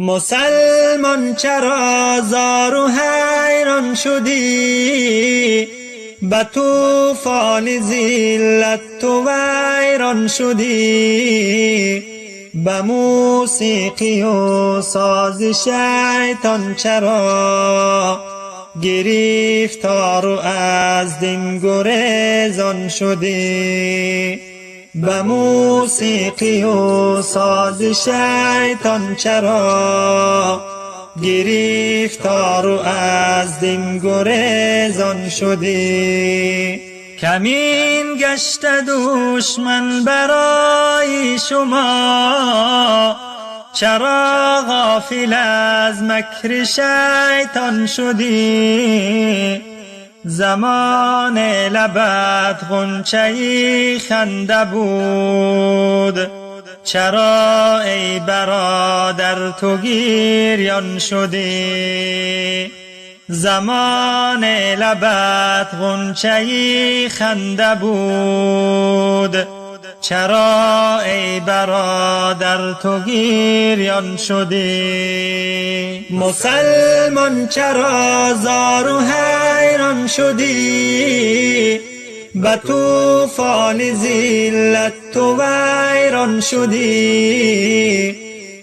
مسلمان چرا زار و حیران شدی؟ به طوفان ذلت تو ویران شدی. به موسیقی و ساز شیطان چرا گرفتار و از دین گریزان شدی؟ به موسیقی و ساز شیطان چرا گرفتار و از دین گریزان شدی؟ کمین گشت دشمن برای شما، چرا غافل از مکر شیطان شدی؟ زمان لبت غنچه‌ای خنده بود، چرا ای برادر تو گریان شدی؟ زمان لبت غنچه‌ای خنده بود، چرا ای برادر تو گریان شدی؟ مسلمان چرا زار و حیران شدی؟ به طوفان ذلت تو ویران شدی.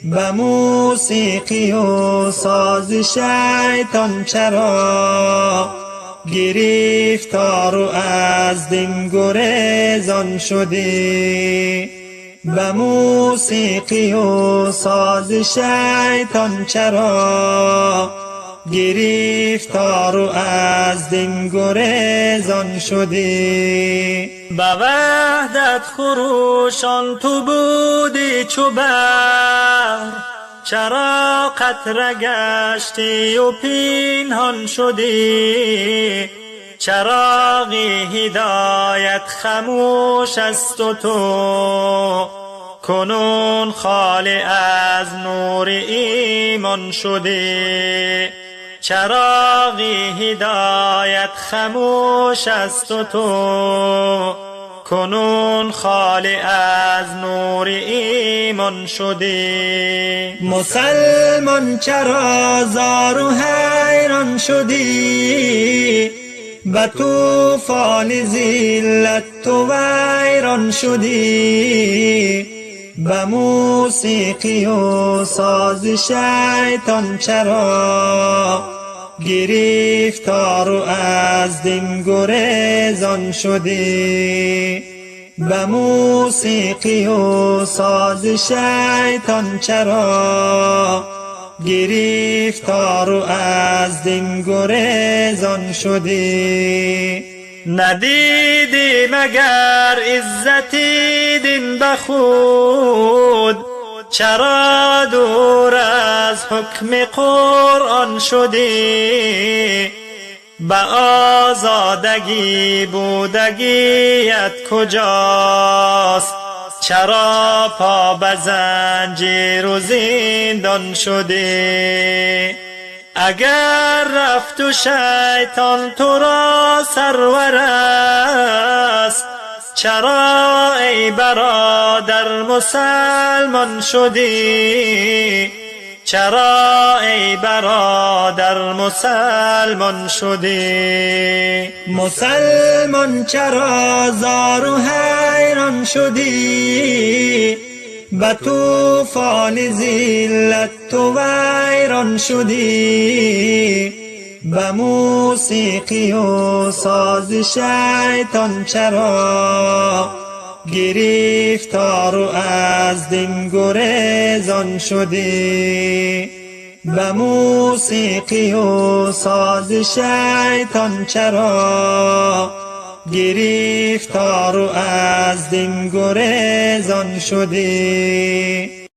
به موسیقی و ساز شیطان چرا گرفتار و از دین گریزان شدی؟ به موسیقی و ساز شیطان چرا گرفتار و از دین گریزان شدی؟ به وحدت خروشان تو بودی چو بحر، چرا قطره گشتی و پنهان شدی؟ چراغ هدایت خاموش است و تو کنون خالی از نور ایمان شدی. چراغ هدایت خاموش است و تو کنون خالی از نور ایمان شدی. مسلمان چرا زار و حیران شدی؟ به طوفان ذلت تو ویران شدی. به موسیقی و ساز شیطان چرا گرفتار و از دین گریزان شدی؟ به موسیقی و ساز شیطان چرا گرفتار و از دین گریزان شدی؟ ندیدی مگر عزت دین به خود، چرا دور از حکم قرآن شدی؟ به آزادگی بودگیت کجاست، چرا پا به زنجیر و زندان شدی؟ اگر رفت و شیطان تو را سرور است، چرا ای برادر مسلمان شدی؟ چرا ای برادر مسلمان شدی؟ مسلمان چرا زار و حیران شدی؟ به طوفان ذلت تو ویران شدی. به موسیقی و ساز شیطان چرا گرفتار و از دین گریزان شدی؟ به موسیقی و ساز شیطان چرا گرفتار و از دین گریزان شدی؟